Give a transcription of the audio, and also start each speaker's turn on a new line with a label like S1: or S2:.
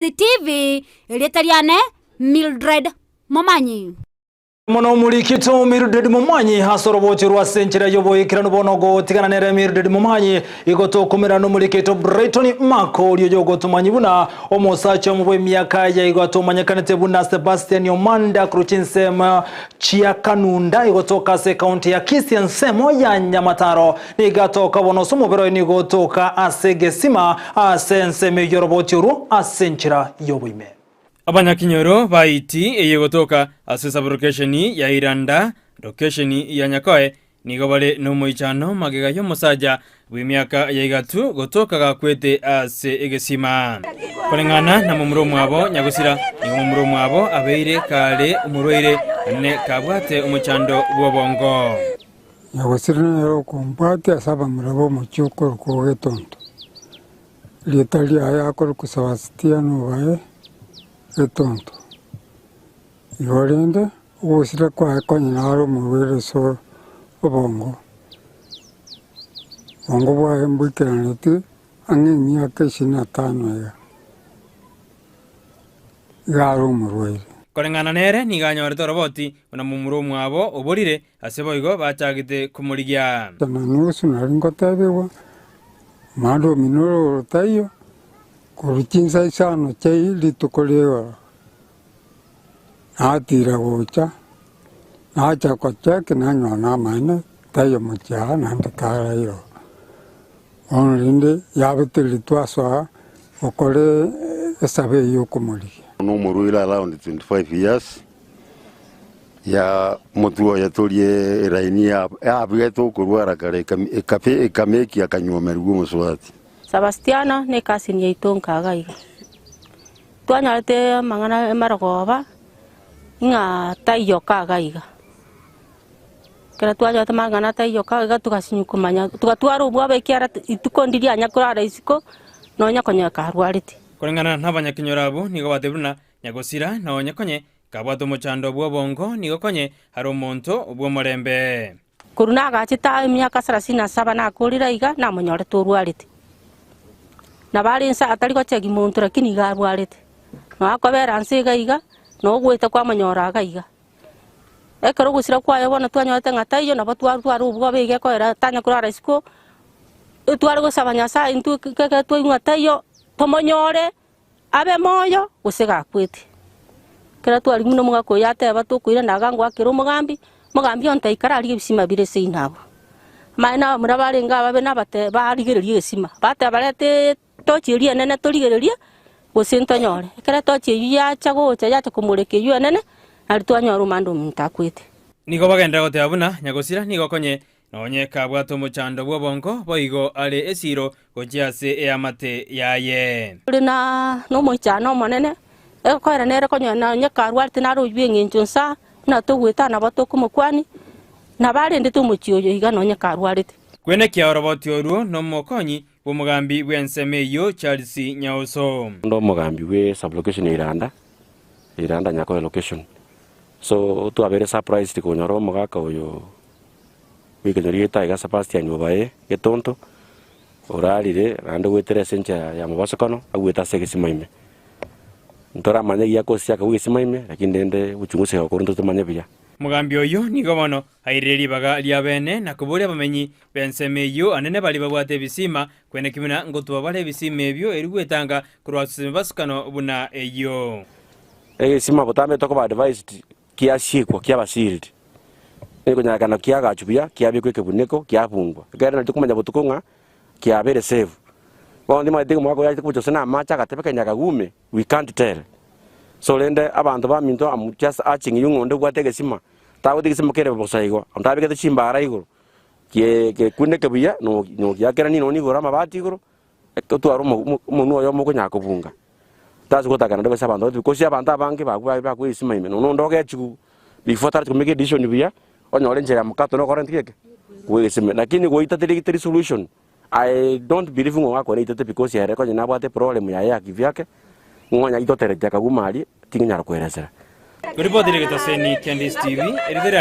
S1: TV, erieta riane Mildred Momanyi.
S2: Mono omorikito Mildred Momanyi ase orobocho rwa ase enchera y'oboikeranu bono ogotigana nere Mildred Momanyi igo tokomerana nomorikito Brighton Mako oria oyogotomanyi buna omosacha omo bw'emiaka ya igo atomanyekanete buna Sebastian Omanda korwa chinsemo chia Kanunda igotoka ase ekaunti ya Kisii ensemo ya Nyamataro Nigo atoka bono ase omobere oye nigo otoka ase egesima ase ensemo y'oroboti orwo ase enchera y'oboime.
S3: Abanyakenyoro ba Iti eyegotoka ase saburokesheni ya Iranda, lokesheni ya Nyakoe, nigo bare nomoichano magega y'omosacha bw'emiaka ya igatu gotoka gakwete ase egesima. Koreng'ana na momura omwabo nyagosira, nigo momura omwabo abeire kare omorwaire naende kabwate omochando bw'obongo.
S4: Nyagosira nere okombwatia ase abamura b'omochie okorokwa Getonto. Erieta riaye akorokwa Sebastiano obae Getonto. Igo rende ogosira kwaye konya nare omorwaire ase obongo, obongo bwaye mboikeraneti ang'e emiaka isini na tano iga, iga are omorwaire.
S3: Koreng'ana nere nigo anyorete oroboti buna momura omwabo oborire Ase boigo bachagete komorigia.
S4: Na nusu nari ngotebigwa, Omwando omino ore igoro taiyo, korwa chinsa isano chia rituko ria igoro. Natiira gocha, nacha gocheki nanyora namaene taiyo mochie aa naende tarairwa. Bono rende yabetereria twasoa gokora esabu eyio yokomorigia.
S5: Nomorwaire around 25 years. Ya motwe oye torie eraini yabegete okorwara kare ekamekia akanywomerigwa omosubati.
S6: Sabastiano ne cousin yaito nka iga iga. Twanyorete amang'ana amarogoba ng'a taiyo ka iga iga. Ekero twanyorete amang'ana taiyo ka iga togasinywa komanya togatwara obwoba ekiagera rituko ndiria anya korara isiko nonya konyora arwarete.
S3: Koreng'ana nabanyakenyoro abwo nigo batebire buna Nyagosira nonya konye Kabwate omochando bw'obongo nigo konye are omonto bw'omorembe.
S6: Korwa nagachete aa emiaka sarasini na saba nakorire aiga, namonyorete orwarete. Nabo are inse atari gochegi monto lakini iga arwarete. Nabo akobera nse iga iga, na ogoeta kwamonyora iga iga. Ekero ogosira kwaye bono twanyorete ng'a taiyo nabo twarwara obwoba iga ekoera tanya korara isiko, etware gosaba Nyasaye intwe ekero twaigwa ng'a taiyo, tomonyore. Abe moyo, gose gakwete. Ekero twarigwe buna omogaka oyo ateba tokoirana iga ngoakere omogambi, omogambi onte aikare arigie ebisima bire seino abwo. Amaene abamura barenge ababe nabate barigererie egesima, bateba reta etochi eria enene torigererie, gose ntonyore. Ekero etochi eyio yacha gocha yacha komoreka eyio enene, nario twanyora omande ominto akwete.
S3: Nigo bagenderera goteba buna nyagosira nigo konye Nonye kabwate omochando bw'obongo, boigo are esiiro gochia ase eamate yaye.
S6: Ore nomoichano omonene, egokoera nere konyora nonye karwarete nare oyio bw'engencho nsa, buna togoeta nabo tokomokwania, nabo arendete omochie oyo iga nonye karwarete.
S3: Kwenekia oroboti orwo nomokonyi bw'omogambi bw'ensemo eyio Charles Nyaoso.
S7: Onde omogambi bwe sub-location ya Iranda, Iranda Nyakoe location. So twabeire surprised konyora omogaka oyo bw'ekenyoro giaito aiga Sebastian Obae Getonto, orarire naende goetera ase enchera ya mobosokano agwete ase egesima ime. Ntoramanye egiya kosi akagwa egesima ime, lakini rende obochungusi gokorwa ntotomanye buya.
S3: Omogambi oyio nigo bono airire ribaga ria bene na koboria abamenyi b'ensemo eyio anene baria babwate ebisima, kweneki buna ngotuba bare ebisima ebio erio gwetanga korwa ase emebasukano buna eyio.
S7: Egesima botambe tokoba advised kiasiekwa kiaba sealed, onye konyarekana kiagachwa buya kiabekwa ekebuneko kiabungwa, ekiagera nari tokomanya botuko ng'a kiabeire safe. Bono timanyeti ng'a omogaka oyo achete kobucha gose na amache agatebeka ime akagume, we can't tell. So rende abanto baminto am just urging you ng'a onde obwate egesima, tagotiga egesima kere bosa igo, onde abegete chimbara igoro, kie kekuneke buya no nogiakerania nonya igoro amabati igoro, otware omo omonwe oyomo okonyara kobunga. Tasi gotaka naende gose abanto babe gose abanto abange bakwa bakwa egesima ime nonya onde ogechigwa before otarachi komake edecision buya, onyore enchera ya mokato nokora nki geke? Kobua egesima. Lakini goita teri teri solution, I don't believe ng'a ogakora eitete because ere konya nabwate eproblem yaye ya kivyake, ng'a onya aitotereti akaguma aria, tingonyara koeresera.
S3: Koripoti ere getaseni kia Ndisi TV, erieta ria.